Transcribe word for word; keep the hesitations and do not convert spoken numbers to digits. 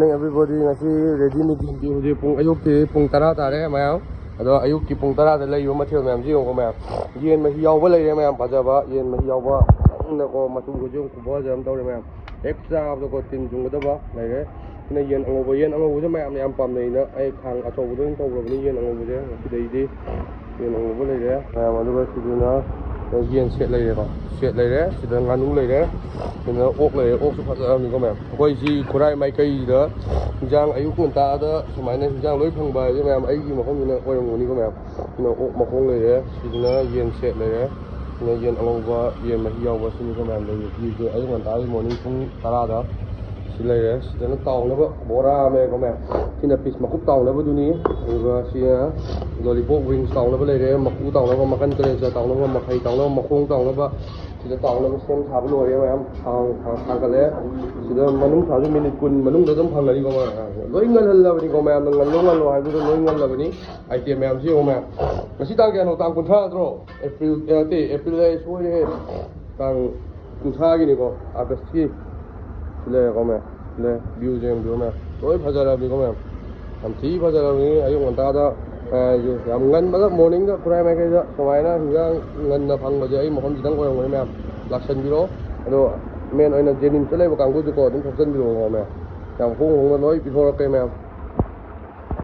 Morning everybody, ꯉꯁꯤ ready meeting ꯄꯤ꯫ ꯍꯧꯖꯤꯛ ꯄꯨꯡ, ꯑꯌꯨꯛꯀꯤ ꯄꯨꯡ ꯇꯔꯥ ꯇꯥꯔꯦ ꯃꯌꯥꯝ꯫ ꯑꯗꯣ ꯑꯌꯨꯛꯀꯤ ꯄꯨꯡ ꯇꯔꯥꯗ ꯂꯩꯔꯤꯕ ꯃꯊꯦꯜ ꯃꯌꯥꯝꯁꯤ ꯌꯦꯡꯉꯨꯀꯣ ꯃꯌꯥꯝ꯫ ꯌꯦꯟ ꯃꯍꯤ ꯌꯥꯎꯕ ꯂꯩꯔꯦ ꯃꯌꯥꯝ, ꯐꯖꯕ ꯌꯦꯟ ꯃꯍꯤ ꯌꯥꯎꯕ꯫ ꯐꯖꯅꯀꯣ ꯃꯆꯨꯒꯁꯨ ꯌꯥꯝ ꯈꯨꯐꯖ ꯑꯃ ꯇꯧꯔꯦ ꯃꯌꯥꯝ꯫ ꯍꯦꯛ ꯆꯥꯕꯗꯀꯣ ꯇꯤꯟ ꯆꯨꯝꯒꯗꯕ ꯂꯩꯔꯦ꯫ ꯁꯤꯅ ꯌꯦꯟ ꯑꯉꯧꯕ, ꯌꯦꯟ ꯑꯉꯧꯕꯁꯦ ꯃꯌꯥꯝꯅ ꯌꯥꯝ ꯄꯥꯝꯅꯩꯅ ꯑꯩ ꯈꯥꯡ ꯑꯆꯧꯕꯗ ꯑꯣꯏꯅ ꯇꯧꯔꯕꯅꯤ ꯌꯦꯟ ꯑꯉꯧꯕꯁꯦ ꯉꯁꯤꯗꯩꯗꯤ꯫ ꯌꯦꯟ ꯑꯉꯧꯕ ꯂꯩꯔꯦ ꯃꯌꯥꯝ, ꯑꯗꯨꯒ ꯁꯤꯗꯅ ꯌꯦꯟ ꯁꯦꯠ ꯂꯩꯔꯦꯀꯣ, ꯁꯦꯠ ꯂꯩꯔꯦ, ꯁꯤꯗ ꯉꯥꯅꯨ ꯂꯩꯔꯦ, ꯁꯤꯗ ꯑꯣꯛ ꯂꯩꯔꯦ꯫ ꯑꯣꯛꯁꯨ ꯐꯖꯔꯕꯅꯤꯀꯣ ꯃꯌꯥꯝ꯫ ꯑꯩꯈꯣꯏ ꯁꯤ ꯈꯨꯔꯥꯏ ꯃꯥꯏꯀꯩꯗ ꯍꯤꯟꯖꯥꯡ ꯑꯌꯨꯛ ꯉꯟꯇꯥꯗ ꯁꯨꯃꯥꯏꯅ ꯍꯤꯟꯖꯥꯡ ꯂꯣꯏ ꯐꯪꯕ ꯍꯥꯏꯁꯦ ꯃꯌꯥꯝ ꯑꯩꯒꯤ ꯃꯐꯝꯁꯤꯅ ꯑꯣꯏꯔꯝꯒꯅꯤꯀꯣ ꯃꯌꯥꯝ꯫ ꯁꯤꯅ ꯑꯣꯛ ꯃꯈꯣꯡ ꯂꯩꯔꯦ, ꯁꯤꯗꯅ ꯌꯦꯟ ꯁꯦꯠ ꯂꯩꯔꯦ, ꯁꯤꯅ ꯌꯦꯟ ꯑꯉꯧꯕ, ꯌꯦꯟ ꯃꯍꯤ ꯌꯥꯎꯕ, ꯁꯤꯅꯤꯀꯣ ꯃꯌꯥꯝ ꯂꯩꯔꯤꯁꯦ ꯑꯌꯨꯛ ꯉꯟꯇꯥꯒꯤ morning ꯄꯨꯡ ꯇꯔꯥꯗ꯫ ꯁꯤ ꯂꯩꯔꯦ꯫ ꯁꯤꯗꯅ ꯇꯥꯎꯅꯕ ꯕꯣꯔꯥ ꯑꯃ ꯂꯩꯔꯦꯀꯣ ꯃꯌꯥꯝ꯫ ꯁꯤꯅ piece ꯃꯀꯨꯞ ꯇꯥꯎꯅꯕꯗꯨꯅꯤ꯫ ꯑꯗꯨꯒ ꯁꯤꯅ lollipop wings ꯇꯥꯎꯅꯕ ꯂꯩꯔꯦ, ꯃꯀꯨ ꯇꯥꯎꯅꯕ, ꯃꯈꯟ ꯀꯔꯦꯆ ꯇꯥꯎꯅꯕ, ꯃꯈꯩ ꯇꯥꯎꯅꯕ, ꯃꯈꯣꯡ ꯇꯥꯎꯅꯕ꯫ ꯁꯤꯗ ꯇꯥꯎꯅꯕ ꯁꯦꯝ ꯁꯥꯕ ꯂꯣꯏꯔꯦ ꯃꯌꯥꯝ꯫ ꯊꯥꯎ ꯊꯥ-, ꯊꯥꯒꯠꯂꯦ꯫ ꯁꯤꯗ ꯃꯅꯨꯡ ꯁꯥꯁꯨ minute ꯀꯨꯟ ꯃꯅꯨꯡꯗ ꯑꯗꯨꯝ ꯐꯪꯒꯅꯤꯀꯣ ꯃꯌꯥꯝ꯫ ꯂꯣꯏ ꯉꯜꯍꯜꯂꯕꯅꯤꯀꯣ ꯃꯌꯥꯝꯅ, ꯉꯜꯂꯣ ꯉꯜꯂꯣ ꯍꯥꯏꯕꯗꯨꯗ ꯂꯣꯏ ꯉꯜꯂꯕꯅꯤ꯫ Item ꯃꯌꯥꯝꯁꯤ ꯌꯦꯡꯉꯣ ꯃꯌꯥꯝ꯫ ꯉꯁꯤ ꯇꯥꯡ ꯀꯌꯥꯅꯣ? ꯇꯥꯡ ꯀꯨꯟꯊ꯭ꯔꯥ ꯅꯠꯇ꯭ꯔꯣ? April, ꯑꯦ, ꯅꯠꯇꯦ, April ꯍꯥꯏ ꯁꯣꯏꯔꯦ꯫ ꯇꯥꯡ ꯀꯨꯟꯊ꯭ꯔꯥꯒꯤꯅꯤꯀꯣ, Augustꯀꯤ꯫ ꯁꯤ ꯂꯩꯔꯦꯀꯣ ꯃꯌꯥꯝ, ꯁꯤ ꯂꯩꯔꯦ, viewꯁꯦ ꯌꯦꯡꯕꯤꯌꯨ ꯃꯌꯥꯝ, ꯂꯣꯏ ꯐꯖꯔꯕꯅꯤꯀꯣ ꯃꯌꯥꯝ, ꯌꯥꯝ ꯊꯤ ꯐꯖꯔꯕꯅꯤ꯫ ꯑꯌꯨꯛ ꯉꯟꯇꯥꯗ, ꯑ, ꯌꯥꯝ ꯉꯟꯕꯗ morningꯗ ꯈꯨꯔꯥꯏ ꯃꯥꯏꯀꯩꯗ ꯁꯨꯃꯥꯏꯅ ꯍꯤꯟꯖꯥꯡ ꯉꯟꯅ ꯐꯪꯕꯁꯦ ꯑꯩ ꯃꯐꯝꯁꯤꯗꯪ ꯑꯣꯏꯔꯝꯒꯅꯤ ꯃꯌꯥꯝ, ꯂꯥꯛꯁꯟꯕꯤꯔꯣ꯫ ꯑꯗꯣ main ꯑꯣꯏꯅ Jennings ꯂꯩꯕ ꯀꯥꯡꯕꯨꯁꯨꯀꯣ ꯑꯗꯨꯝ ꯊꯣꯛꯆꯟꯕꯤꯔꯛꯑꯣ ꯃꯌꯥꯝ, ꯌꯥꯝ ꯍꯣꯡ ꯍꯣꯡꯅ ꯂꯣꯏ ꯄꯤꯊꯣꯔꯛꯀꯦ ꯃꯌꯥꯝ꯫